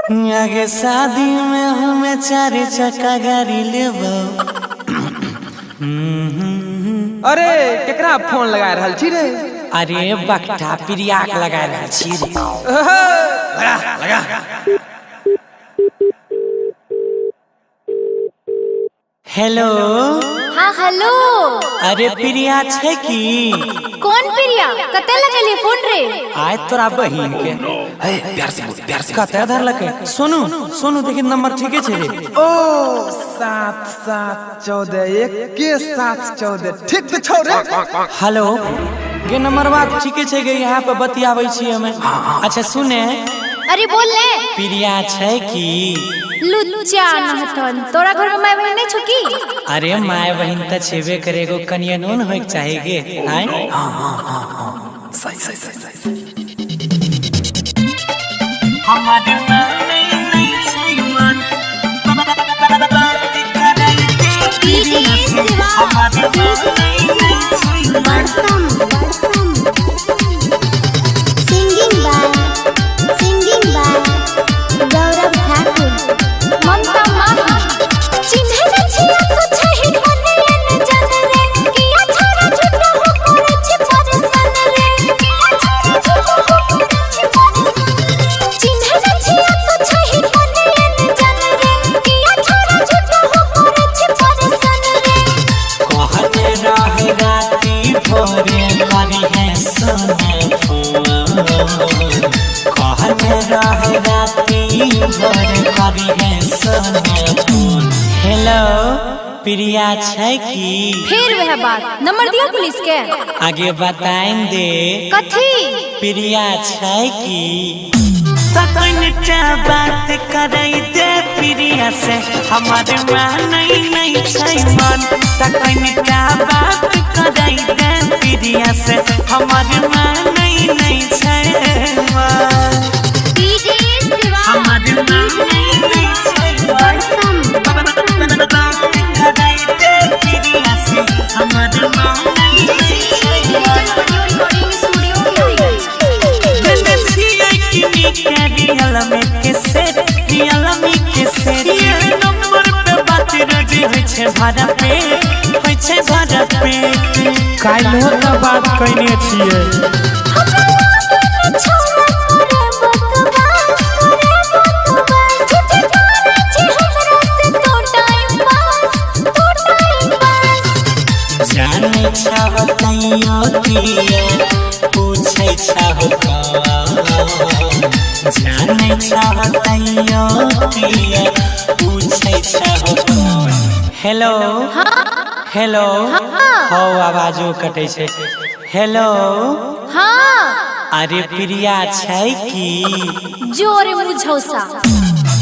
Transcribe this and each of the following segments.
आगे शादी में हमें चार चक्का गाड़ी लेबो। अरे केकरा फोन लगा रहल छी रे? अरे बकटा प्रिया के लगा रहल छी रे। लगा लगा। हेलो। हाँ हेलो। अरे प्रिया छै की? कौन प्रिया? कते लगेली फोन रे? आय तोरा बहिन के। हे प्यार से बोल, प्यार से। कते धरलकै? सोनू सोनू देखी नंबर ठीके छै रे। ओ 7 7 14 1 के 7 14 ठीक तो छौ रे। हेलो के नंबर बात ठीके छै गे, यहाँ पे बतियाबै छी हमें। अच्छा सुने। अरे बोल ले। प्रिया छै की? लुच्चा नहतन, तोरा घर में माय बहिन नहीं छौ की? अरे my बहिन त छेबे करे, एगो कनियन उन होइक चाही गे। आय हां हां हां हां सही सही सही सही सही। हमार माने नहीं छै मन हमार माने नहीं छै मन। Singing by Gaurav Thakur. Mamta Mahi. चिन्ह न छिया कुछ ही मने न जान रे, किया छाड़ा झूठा हो करे छी परेशान रे, किया छाड़ा झूठा हो करे छी परेशान रे। चिन्ह न छिया कुछ ही मने न जान रे, किया छाड़ा झूठा हो करे छी परेशान रे। कहने रहे राती भोरे करी है सोना फोन, कहने रहे राती भोरे करी है सोना फोन। हेलो प्रिया छै की? फिर वह बात, नंबर दिया पुलिस के। आगे बताइन दे। कथी? प्रिया छै की? तखन बात करै दे प्रिया से, हमार मानै नहीं छै मन। तखन बात करै दे प्रिया से, हमार मानै नहीं छै मन। डीजे शिवा हमार मानै नहीं छै मन। बात करै दे प्रिया से, हमार मानै नहीं छै मन। काल्हो तऽ बात कयने छियै। हमरा लागे छौड़ा करे बकवास, करे बकवास, झूठे करे छी हमरा से तो टाइम पास, तो टाइम पास। जानै छह तैयो किया पूछै छह कौन, जानै छह तैयो किया पूछै छह कौन। Hello hello. हौ आवाजो कटै छै। हेलो। हाँ। अरे प्रिया छै की? जोरे मुझौसा।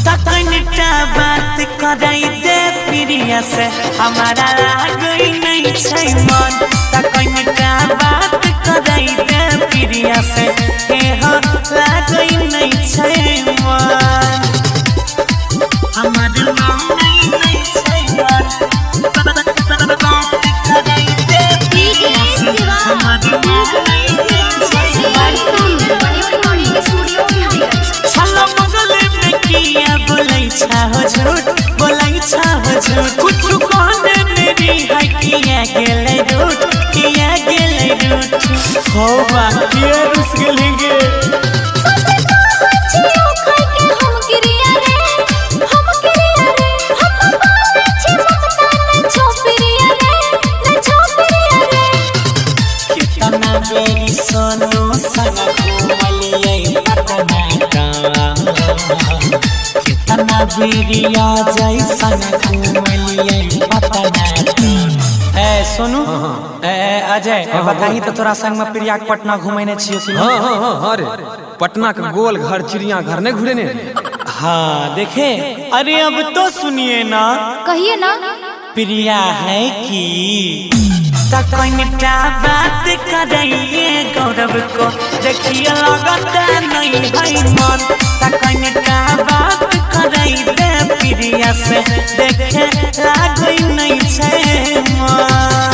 तखन टा बात करै दे प्रिया से, हमारा लागै नहीं छै मन। तखन टा बात करै दे प्रिया से, हे हो लागै नहीं छै मन। हमार मानै नहीं छै मन। बात करै दे प्रिया से, हमार मानै नहीं छै मन। छलो बगल में किया बोलै छहो झूठ, बोलै छहो झूठ। कुछ कहने मेरी है किया गेलै रूठ, किया गेलै रूठ। हौ बा किया रुस गेली गे? सोचे कहाँ छियो खाय के हम क्रिया रे, हम क्रिया रे, हम बोले छी ममता न छो प्रिया रे, न छो प्रिया रे। कितना बेरी सोनू संग घूमलियै पटना गाँव, कितना बेरी अजय संग घूमलियै पटना गाँव। ए सोनू, ए अजय, बताही तो तोरा संग में प्रिया के पटना घुमेने छियो कि हां हां हां हां रे, पटना के गोल घर चिड़िया घर नहीं घुरे ने। हाँ देखे। अरे अब तो सुनिए ना। कहिए ना। प्रिया है की? तखन टा बात करैये गौरव को, देखिए लगता नहीं है मन। तखन टा बात करै दे प्रिया से, देखे लागै नहीं छै मन।